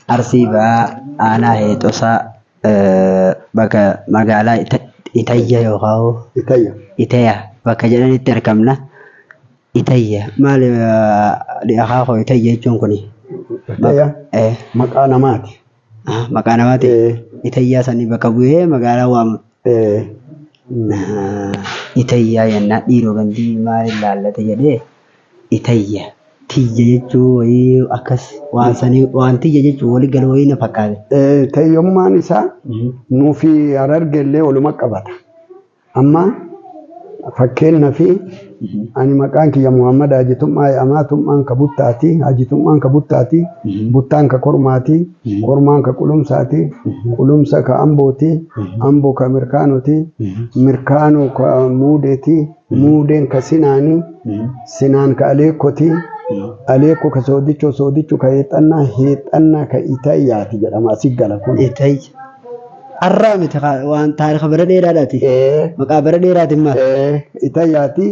Arsii Bahaa Aanaa Heexosaa bakka magaalaa Itayya yookaan Itayya. Itaya bakka jedhanitti argamna. Itayya maali akaakoo Itayya jechuun kuni? Itayya maqaa namaati. Maqaa namaati. Itayyaa sanii bakka bu'ee magaalaa waamama. Itayyaa jennaan dhiiroo gandii maaliin laallate jedhee Itayya tiyya jechuu wayii akkas waan sanii waan tiyya jechuun walii galu wayii na fakkaate. Tayyummaan isaa nuufi Hararge illee waluma qabata. Amma fakkeenyaaf ani maqaan kiyya Muhammad Haji Tum'aa jedhama. Tum'aan ka Buttaati. Haji Tum'aan ka Buttaati. Buttaan ka Kormaati. Kormaan ka Qulumsaati. Qulumsa ka Ambooti. Ambo ka Mirkaanooti. Mirkaanoo ka Muudeeti. Muudeen ka Sinaani. Sinaan ka Aleekkooti. Aleekko ka Soodichoo. Soodicho ka Heexannaa. Heexannaa ka Itayyaati jedhama. Asi gala kun. Itayya. Arraa miti waan taarika bara dheeraadhaati. Maqaa bara dheeraatiin maal? Itayyaati.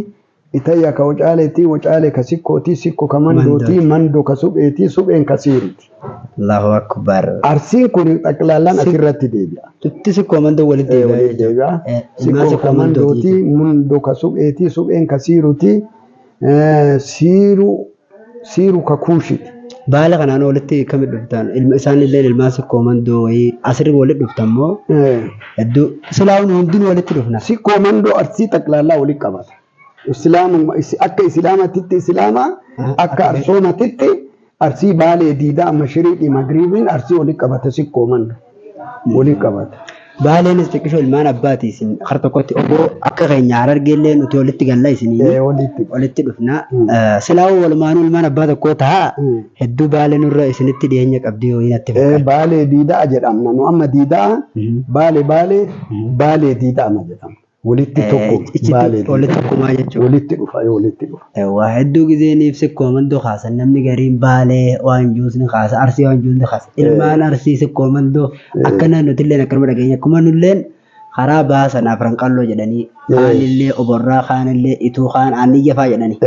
Itayya ka Wacaaleeti. Wacaale ka Sikkooti. Sikko ka Mandooti. Mando ka Supheeti. Supheen ka Siiriti. Allahu Akbar. Arsiin kun xaqlaallaan asirratti deebi'a. Tutti Sikkoo Mandoo walitti deebi'a. Walitti deebi'a. Ilmaan Sikkoo ka Mandooti. Mando ka Supheeti. Supheen ka Siiruti. Siiru Siiru ka Kuushiti. Baala kanaan walitti kami dhuftan? Ilma isaan illee ilmaan Sikkoo Mandoo wayii asirri walitti dhuftan moo? Hedduu silaa hundinuu walitti dhufna. Sikkoo Mandoo Arsii xaqlaallaa walitti qabata. Islaamummaa akka Islaamatitti Islaama akka Arsoomatitti Arsii Baalee Diidaa Mashriiqii Magriibiin Arsii walitti qabata Sikkoo Mandoo walitti qabata. Baaleenis xiqqishoo ilmaan abbaati isin har tokkotti oboo akka keenya Harargeellee nuti walitti galla isinii walitti dhufna. Silaa'uu walumaanuu ilmaan abbaa tokkoo ta'a hedduu Baalee nurra isinitti dhiyeenya qabdi yoo natti fakkaata. Baalee Diidaa jedhamna nu amma Diidaa Baalee Baalee Baalee Diidaa jedhamna. Walitti tokko Baalee Walitti tokkumaa jechuudha. Walitti dhufa walitti dhufa. Waa hedduu gizeeniif Sikkoo Mandoo kaasan namni gariin Baalee waan juusni kaasa Arsii waan juusni kaasa ilmaan Arsii Sikkoo Mandoo akkana nutilleen akkanuma dhageenya akkuma nulleen karaa baasan Afran Qalloo jedhanii kaanillee Oborraa kaanillee Ituu kaan Aanniyya faa jedhanii.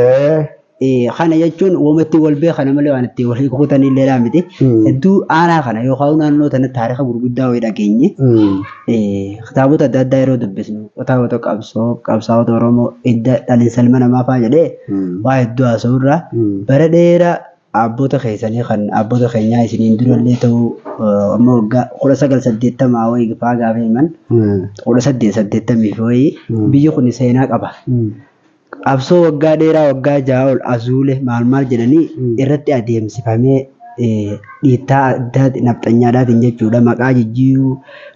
Kana jechuun wama ittiin wal beekan malee waan ittiin wal kutan illee miti. Hedduu aanaa kana yookaan naannoo tanatti taarika gurguddaa wayii dhageenye. Kitaabota adda addaa yeroo dubbisnu kitaabota qabsoo qabsaa'ota Oromoo hidda dhalinsa ilma namaa fa'aa jedhee waa hedduu haasa'u irraa bara dheeraa abboota keessanii kan abboota keenyaa isiniin durallee ta'uu amma waggaa 1980 wayii fa'aa gaafa himan 1880 fi wayii biyyi kun seenaa qaba. Qabsoo waggaa dheeraa waggaa 6 ol azuule maal maal jedhanii irratti adeemsifamee dhiittaa addaa nafxanyaadhaatiin jechuudha maqaa jijjiiruu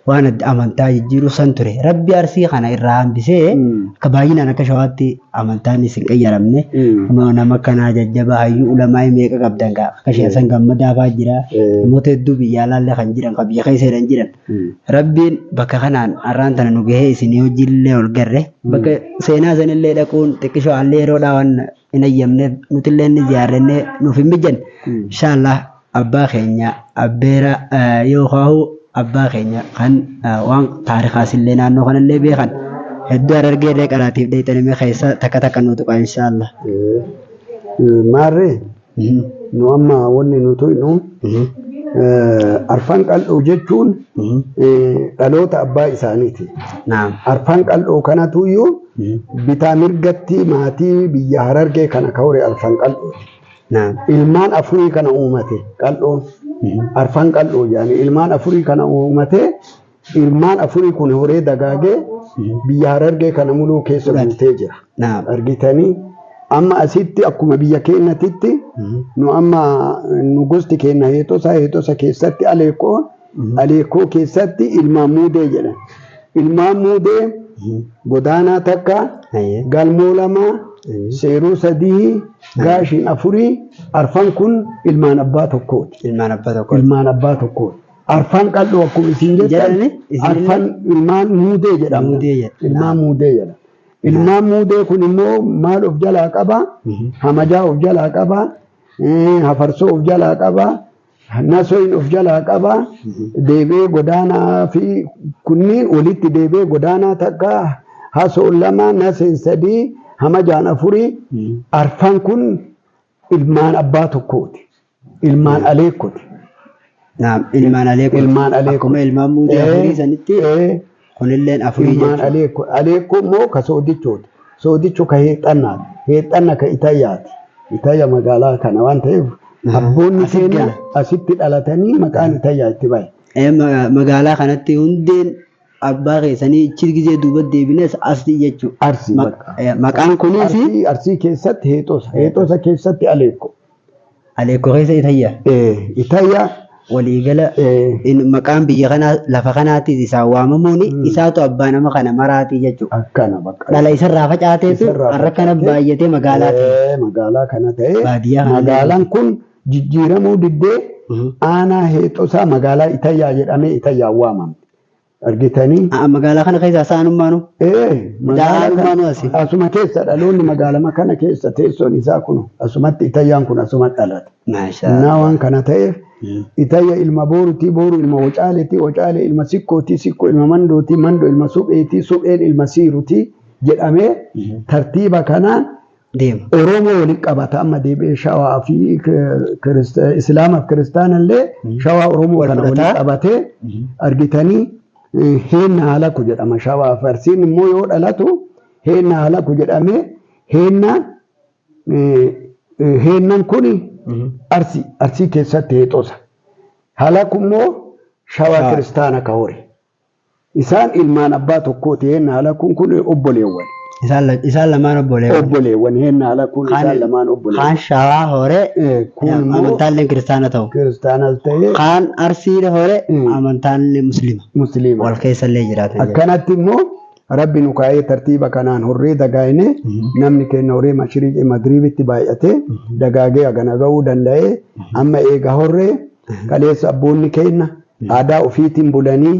waan adda amantaa jijjiiruu san ture. Rabbi Arsii kana irraa hambisee akka baay'inaan akka Shawaatti amantaan isin qayyaramne kunoo nama kanaa jajjabaa hayyuu ulamaa'ii meeqa qabdan gaa akka Sheekh Hasan Gammadaa fa'aa jira namoota hedduu biyya alaallee kan jiran kan biyya keessa jiran jiran. Rabbiin bakka kanaan har'aan tana nu gahee isinii hojiillee ol garre bakka seenaa sanillee dhaquun xiqqishoo haalli yeroodhaa waan hin ayyamneef nutillee ni ziyaarrennee nuuf hin mijanne. Inshaallah abbaa keenya abbeera yookaan abbaa keenya kan waan taarikaasillee naannoo kanallee beekan hedduu Harargee illee qaraatiif dheeyxanime keessa takka takka nu tuqa inshaallah. Maarree nu amma wanni nu tuynu Arfan Qal'oo jechuun dhaloota abbaa isaaniiti. Arfan Qal'oo kanatu iyyuu bitaa mirgatti maatii biyya Harargee kana ka hore Arfan Qal'ooti. Ilmaan afurii kana uumate Qal'oon. Arfan Qal'oo jedhanii ilmaan afurii kana uumate ilmaan afurii kun horee dagaagee biyya Harargee kana muluu keessa guutee jira. Argitanii amma asitti akkuma biyya keenyatitti nu amma nu gosti keenya Heexosa Heexosa keessatti Aleekoo Aleekoo keessatti ilmaan Muudee jedhan. Ilmaan Muudee Godaanaa takka Galmoo lama Seeruu sadii Gaashiin afurii arfan kun ilmaan abbaa tokkooti. Ilmaan abbaa tokkooti. Ilmaan abbaa tokkooti. Arfan Qal'oo akkuma isin jettan Jedhani isinillee? arfan ilmaan Muudee jedhama. Muudee jedha. Ilmaan Muudee jedhama. Ilmaan Muudee kun immoo maal of jalaa qaba? Hamajaa of jalaa qaba. Hafarsoo of jalaa qaba. Nasoin of jalaa qaba. Deebi'ee Godaanaa fi kunniin walitti deebi'ee Godaanaa takka, Hasoon lama, Naseen sadii, Hamajaan afurii. Arfan kun ilmaan abbaa tokkooti. Ilmaan Aleekkooti. Naam, ilmaan Aleekoo. Ilmaan Aleekoo. Akkuma ilmaan muudii afurii sanitti kunilleen afurii Ilmaan jechuudha. Aleekoo. Aleekoo immoo ka Soodichooti. Soodicho ka Heexxannaati. Heexxanna ka Itayyaati. Itayya magaalaa kana waan ta'eef abboonni Asitti keenya gala. asitti dhalatanii maqaan Itayyaa itti bahe. Magaalaa kanatti hundeen abbaa keessanii ichi gizee duuba deebines asii jechuudha. Arsii bakka. Maqaan kunis Arsii keessatti Heexosa. Heexosa keessatti Aleekoo. Aleekoo keessa Itayya. Itayya. Waliigala maqaan biyya kanaa lafa kanaattis isaan waamamuun isaatu abbaa nama kana maraatii jechuudha. Akkana bakka. Dhala isarraa facaateetu Isarraa har'a kana facaatee, baay'atee magaalaa ta'e. Magaalaa kana ta'ee Baadiyyaa kana magaalaan kun jijjiiramuu diddee aanaa Heexosaa magaalaa Itayyaa jedhamee Itayyaan waamamte. Argitanii? Magaalaa kana keessaa saanummaanu? Magaalaa Saanummaanu asi. Asuma keessa dhaloonni magaalama kana keessa teessoon isaa kun asumatti Itayyaan kun asuma dhalate. Maashaa. Innaa waan kana ta'eef Itayya ilma Boorutii, Booru ilma Wacaaleetii, Wacaale ilma Sikkootii, Sikkoo ilma Mandootii, Mandoo ilma Supheetii, Supheen ilma Siirutii jedhamee tartiiba kanaan Deema. Oromoo walitti qabata amma deebi'ee Shawaa fi Islaamaaf Kiristaanallee Shawaa Oromoo Wal kana walitti fudhataa. qabatee argitanii heenna halaku jedhama Shawaa fi Arsiin immoo yoo dhalatu heenna halaku jedhamee heennaan heennan kun Arsii keessatti Heexosa. Halaku immoo Shawaa Shawaa. Kiristaana ka hore. Isaan ilmaan abbaa tokkooti heenna halakuun kun obboleewwan. Isaan lamaan obboleewwan. Obboleewwan heenna halakuun isaan lamaan obboleewwan. Kaan Shawaa hore Kun immoo amantaallee kiristaana ta'u. Kiristaanas ta'ee Kaan Arsii hore amantaallee Musliima. Musliima. Wal keessallee jiraatan. Akkanatti immoo Rabbi nu kaa'ee tartiiba kanaan horree dagaayine namni keenya horee mashriiqii magriibitti baay'atee dagaagee hagana ga'uu danda'ee amma eega horree kaleessa abboonni keenya aadaa ofiitiin bulanii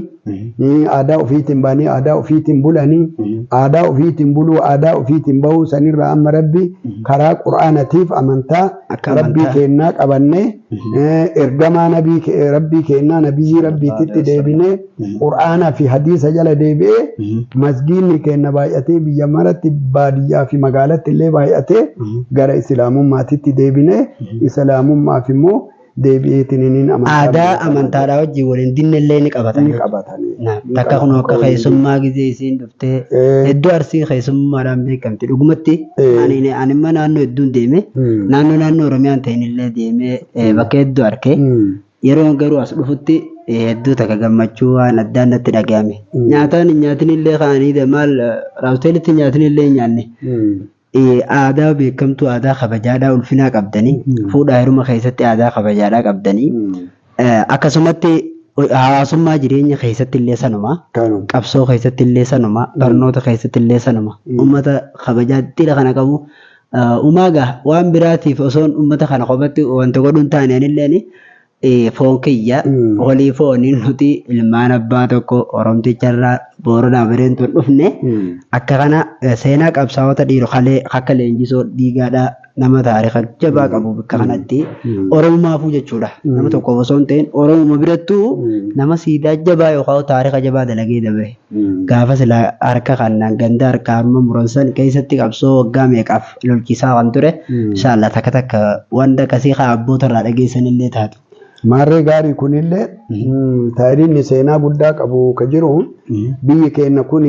aadaa ofiitiin ba'anii aadaa ofiitiin bulanii aadaa ofiitiin buluu aadaa ofiitiin bahuu sanirraa amma Rabbi karaa Qur'aanatiif amantaa Akka Rabbii amantaa. keennaa qabannee ergamaa nabii Rabbii keennaa nabiyyii Rabbiititti deebinee Qur'aanaa fi hadiisa jala deebi'ee masgiinni keenna baay'atee biyya maratti baadiyyaa fi magaalatti illee baay'atee gara islaamummaatitti deebinee islaamummaaf immoo deebi'eetiniin amantaa Aadaa biyya kanaa amantaadhaa wajjin waliin dinne illee ni qabatan. ni qabatanii. Takka kun akka keessummaa gizee isiin dhuftee hedduu Arsii keessummaadhaan beekamti. Dhugumatti ani immoo naannoo hedduun deeme naannoo Oromiyaan ta'in illee deemee bakka hedduu arke. Yeroo garuu as dhufutti hedduu takka gammachuu waan addaan natti dhagahame. Nyaataan hin nyaatin illee kaanii maal raawuteelitti nyaatin illee hin nyaanne. Aadaa beekamtuu aadaa kabajaadhaa ulfinaa qabdanii fuudhaa heeruma keessatti aadaa kabajaadhaa qabdanii akkasumatti hawaasummaa jireenya keessatti illee sanuma qabsoo keessatti illee sanuma barnoota keessatti illee sanuma uummata kabajaa dila kana qabu uumaa gaa waan biraatiif osoon uummata kana kophatti wanta godhuun taane anilleen foon kiyya walii fooniin nuti ilmaan abbaa tokko Oromticharraa Booranaa Bareentuun dhufne akka kana seenaa qabsaa'ota dhiiroo kalee akka leenjisoo dhiigaadhaa nama taarika jabaa qabu bakka kanatti Oromumaafuu jechuudha. Nama tokkoof osoo hin ta'in Oromuma birattuu nama siidaa jabaa yookaan taarika jabaa dalagee dabre. Gaafa silaa harka kanaan ganda harka harma muransan keessatti qabsoo waggaa meeqaaf lolchisaa kan ture. Inshallah takka takka wanta akkasii haa abboota irraa dhageessan illee taatu. Maarree gaarii kunillee taariikni seenaa guddaa qabu ka jiru biyyi keenya kun.